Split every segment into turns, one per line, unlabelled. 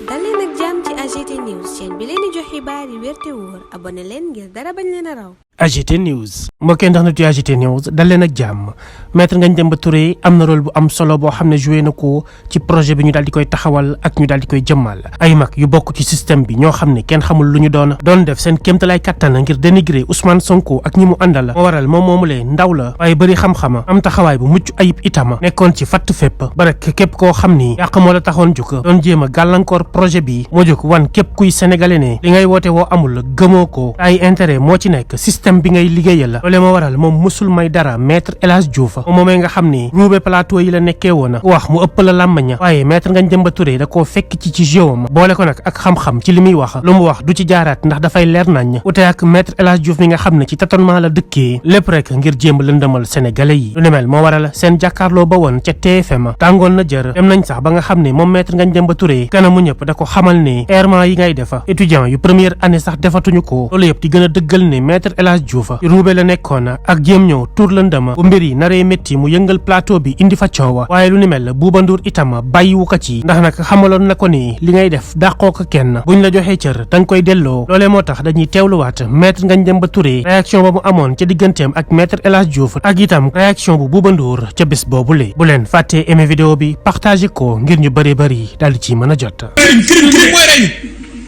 dal leen ak jàmm ci AGT News chaîne bi leen di jox xibaar yi wér te wóor abonné leen ngir dara bañ leen a raw.
AGT News mbokkee ndax natu AGT News dal leen ak jàmm Maître Ngagne Demba Touré am na rôle bu am solo boo xam ne joué na ko ci projet bi ñu daal di koy taxawal ak ñu daal di koy jëmmal ay mag yu bokk ci système bi ñoo xam ne kenn xamul lu ñu doon def seen kéemtalaay kattan ngir dénigrer Ousmane Sonko ak ñi mu àndal moo waral moom moomulee ndaw la waaye bëri xam-xama am taxawaay bu mucc ayib itama nekkoon ci fatt fépp ba rek képp koo xam ni yàq moo la taxoon jóg doon jéem a gàllankoor projet bi moo jóg wan képp kuy sénégalais ne li ngay woote woo amul gëmoo ko ay intérêt moo ci nekk système bi ngay liggéeyal la loolee moo waral moom musul may dara Maître El Hadji Diouf moom moomee nga xam ni ruube plateau yi la nekkee woon wax mu ëpp la làmmaña waaye Maître Ngagne Demba Touré da koo fekk ci géowam boole ko nag ak xam-xam ci li muy wax lu mu wax du ci jaaraat ndax dafay leer nañ ute ak Maître El Hadji Diouf mi nga xam ne ci tâtonnement la dëkkee lépp rek ngir jéem lëndëmal sénégalais yi lu ne mel moo waral seen jàkkaarloo ba woon ca TFM tàngoon na jër dem nañ sax ba nga xam ne moom Maître Ngagne Demba Touré kanamu ñëpp da ko xamal ne errement yi ngay defa étudiant yu première année sax defatuñu ko loolu yëpp di gën a dëggal ne Maître El Hadji Diouf ruube la nekkoon ak jéem ñëw tuur lëndama bu mbir yi naree métti mu yëngal plateau bi indi fa coowa waaye lu ni mel Bouba Ndour itam bàyyiwu ko ci ndax nag xamaloon na ko ni li ngay def dàqoo ko kenn buñ la joxee cër danga koy delloo loolee moo tax dañuy teewluwaat Maître Ngagne Demba Touré réaction ba mu amoon ca digganteem ak Maître El Hadji Diouf ak itam réaction bu Bouba Ndour ca bés boobule bu leen fàttee aimé vidéo bi partagé ko ngir ñu bëree bëri daal di ci mën a jot.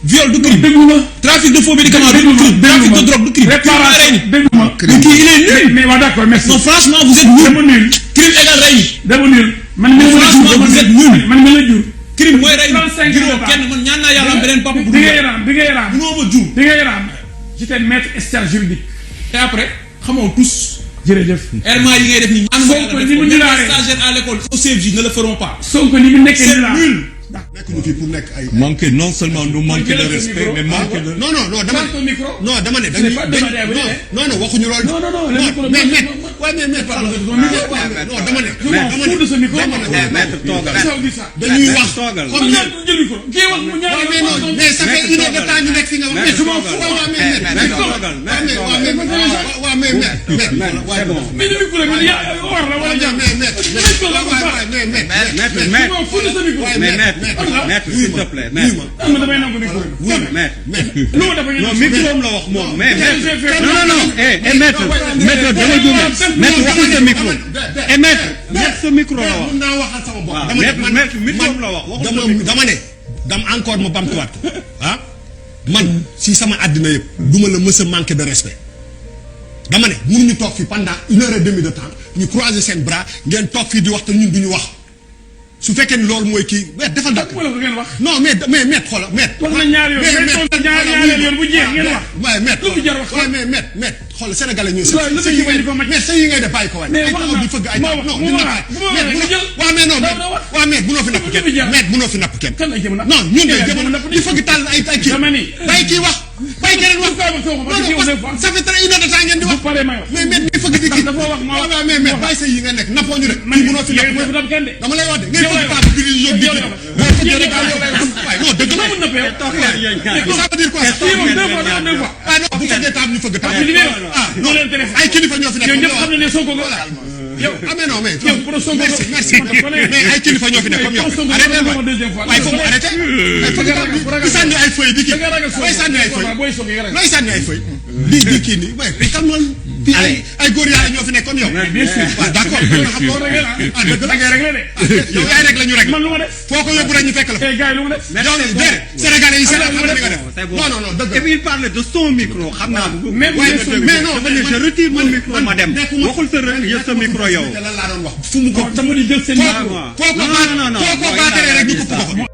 viol du crime. déglu ma trafic de faux médicaments du crime. trafic de drogue du crime.
réparation déglu ma.
il est nul.
mais waa d'accord merci.
non franchement vous êtes nul.
dama nul.
crime égal rey.
dama nul. man mi la
franchement vous êtes nul.
man mi la jur.
crime mooy rey.
35
juróom kenn man ñaan naa yàlla am beneen papa bu
di ngay raam di ngay raam.
munoo ma jur.
di ngay raam. j'étais maître stage juridique.
et après xamoo tous.
jërëjëf.
errement yi ngay def nii.
Sonko ni mu nulaaree
stagiaire à l'école au CFJ ne le feront pas.
Sonko ni mu nekkee
c'est nul.
nekkuñu fi pour nekk ay.
manquer non seulement nous manquer de respect mais manquer de.
non dama ne non dama ne dañuy non waxuñu loolu.
non
mais waaye mais non dama ne. dañuy wax comme mais ça fait une heure de temps ñu nekk fi nga wax.
Maître s'il te plaît maître.
non damay nangu micro bi.
non micro am la wax moom mais non maître dama juum maître waxul sa micro maître sa micro la wax.
mun naa waxal sama bopp.
maître micro am la wax waxul
dama ne dama encore ma bamtuwaat ko man si sama àddina yëpp du ma la mës a manquer de respect dama ne mënuñu toog fii pendant une heure et demie de temps ñu croiser seen bras ngeen toog fii di wax te ñun duñu wax. su fekkee ni loolu mooy kii defal dàq. non mais xoolal mais.
wax na ñaari yoon bu jeex ngeen wax.
waaye mais
lu jar wax
mais xoolal sénégalais ñooy. mais sëy yi ngay def bàyyi ko waaye. ay taxaw di fëgg ay taxaw non du napp. mais munoo fi napp kenn. mais munoo fi napp kenn. non ñun de jamono di fëgg tàll ay kii. bàyyi kii wax. bàyyi keneen wax. ça fait très une heure de temps ngeen di wax. mais di fëgg di kii. mais bàyyi sëy yi nga nekk nappoo ñu de. munoo fi napp kenn. dama lay wax de ngeen fëgg tàll bi di yóbbu di non dëgg la ça veut dire quoi bu fekkee taab ñu fëgg taab non ay kilifa ñoo fi nekk yow mais non mais merci mais ay kilifa ñoo fi nekk comme yow arrêté waaye foog mu arrêté di sànni ay feuilles di kii looy sànni ay feuilles di kii nii waaye xam nga fii ay góor yàlla ñoo fi nekk comme yow waaw d'accord xam yow yaay rek la ñu rek foo ko yóbbu rek ñu fekk la Sénégalais yi seen xam li nga def non dëgg
et puis il parle de son micro xam naa
mais non
je retire mon micro ma dem waxul sa micro yow
lan laa doon wax fu mu ko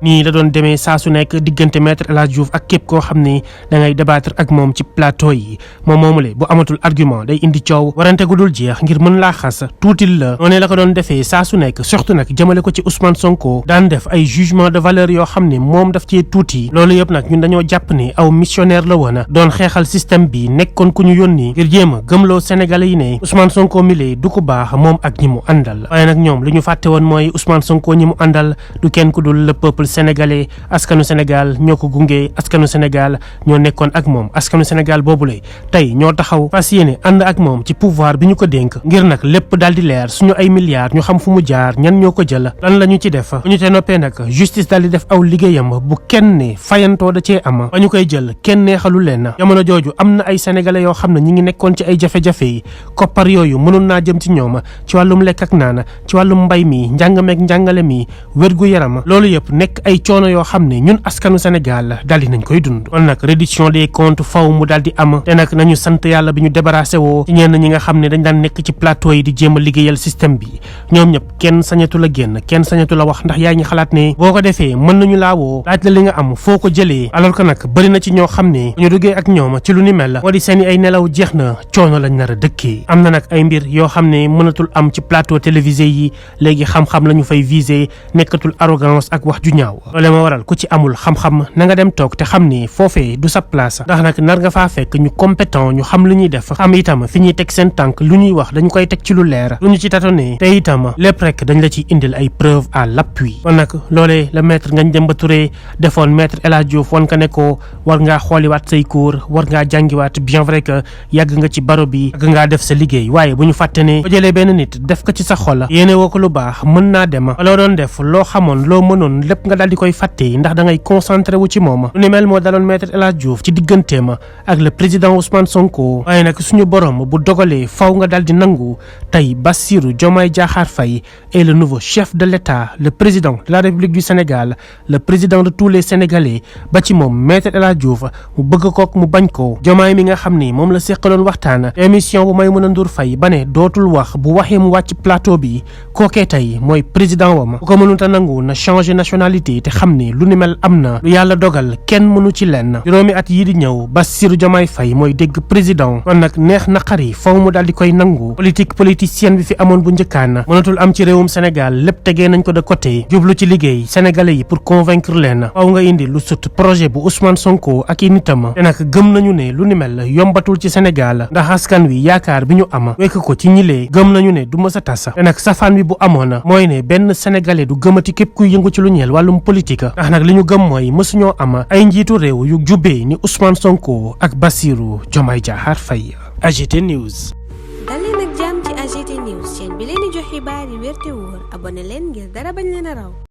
nii la doon demee saa su nekk diggante Maître El Hadji Diouf ak képp koo xam ni da ngay débattre ak moom ci plateau yi moom moomule bu amatul argument day indi coow warante gu dul jeex ngir mën laa xas tuutil la noonu la ko doon defee saa su nekk surtout nag jëmale ko ci Ousmane Sonko daan def ay jugement de valeur yoo xam ne moom daf cee tuuti loolu yëpp nag ñun dañoo jàpp ni aw missionnaire la woon doon xeexal système bi nekkoon ku ñu yónni ngir jéem a gëmloo Sénégalais yi ne Ousmane Sonko mile du ko baax moom ak ñi mu àndal waaye nag ñoom lu ñu fàtte woon mooy Ousmane Sonko ñi mu àndal du kenn ku dul le peuple sénégalais askanu Sénégal ñoo ko gunge askanu Sénégal ñoo nekkoon ak moom askanu Sénégal boobule tey ñoo taxaw fas yéene ànd ak moom ci pouvoir bi ñu ko dénk ngir nag lépp daal di leer suñu ay milliards ñu xam fu mu jaar ñan ñoo ko jël lan la ñu ci def bu ñu te noppee nag justice daal di def aw liggéeyam bu kenn ne fayantoo da cee am ba ñu koy jël kenn neexalu leen jamono jooju am na ay sénégalais yoo xam ne ñi ngi nekkoon ci ay jafe-jafe yi koppar yooyu mënoon naa jëm ci ñoom ci wàllum lekk ak naan ci wàllum mbay mi njàng meeg njàngale mi wérgu yaram loolu yëpp nekk ay coono yoo xam ne ñun askanu Sénégal daal di nañ koy dund kon nag reddition des comptes faw mu daal di am te nag nañu sant yàlla bi ñu débarrassé woo ci ñenn ñi nga xam ne dañ daan nekk ci plateau yi di jéem a liggéeyal système bi ñoom ñëpp kenn sañatu la génn kenn sañatu la wax ndax yaa ngi xalaat ne boo ko defee mën nañu laa woo laaj la li nga am foo ko jëlee alors que nag bëri na ci ñoo xam ne ñu duggee ak ñoom ci lu ni mel moo di seeni ay nelaw jeex na coono lañ nar a dëkkee am na nag ay mbir yoo xam ne mënatul am ci plateau télévisé yi léegi xam-xam la ñu fay visé nekkatul arrogance ak wax ju ñaaw loolee ma waral ku ci amul xam-xam na nga dem toog te xam ni foofee du sa place ndax nag nar nga faa fekk ñu compétent ñu xam lu ñuy def xam itam fi ñuy teg seen tànk lu ñuy wax dañu koy teg ci lu leer lu ñu ci tâtonné te itam lépp rek dañ la ci indil ay preuve à l'appui kon nag loolee la maître Ngagne Demba Touré defoon maître El Hadji Diouf wan ka ne ko war ngaa xooliwaat say cours war ngaa jàngiwaat bien vrai que yàgg nga ci baro bi yàgg ngaa def sa liggéey waaye bu ñu fàtte ne ba jëlee benn nit def ko ci sa xol yéene woo ko lu baax mën naa dem loo doon def loo xamoon loo mënoon lépp nga daal di koy fàtte ndax da ngay concentré wu ci moom lu ni mel moo daloon maître El Hadji Diouf ci digganteem ak le président Ousmane Sonko waaye nag suñu borom bu dogalee faw nga daal di nangu tey Bassirou Diomaye Diakhar Faye est le nouveau chef de l'État le président de la République du Sénégal le président de tous les Sénégalais ba ci moom maître El Hadji Diouf mu bëgg kook mu bañ ko Diomaye mi nga xam ni moom la séqaloon waxtaan émission bu Maïmouna Ndour Faye ba ne dootul wax bu waxee mu wàcc plateau bi kookee tey mooy président wam bu ko mënuta nangu na changer nationalité te xam ne lu ni mel am na lu yàlla dogal kenn mënu ci lenn juróomi at yii di ñëw Bassirou Diomaye Faye mooy dégg président kon nag neex naqari faw mu daal di koy nangu politique politicienne bi fi amoon bu njëkkaan mënatul am ci réewum Sénégal lépp tegee nañ ko de côté jublu ci liggéey sénégalais yi pour convaincre leen faw nga indi lu sut projet bu Ousmane Sonko ak i nitam te nag gëm nañu ne lu ni mel yombatul ci Sénégal ndax askan wi yaakaar bi ñu am wekk ko ci ñilee gëm nañu ne du mës a tas te nag safaan bi bu amoon mooy ne benn sénégalais du gëmati képp kuy yëngu ci lu ñeel wàllum politique ndax nag li ñu gëm mooy mësuñoo am ay njiitu réew yu jubbee ni Ousmane Sonko ak Bassirou Diomaye Diakhar Faye. AGT News.
dal leen ak jàmm ci AGT News chaîne bi leen di jox xibaar yi wér te wóor abonné leen ngir dara bañ leen a raw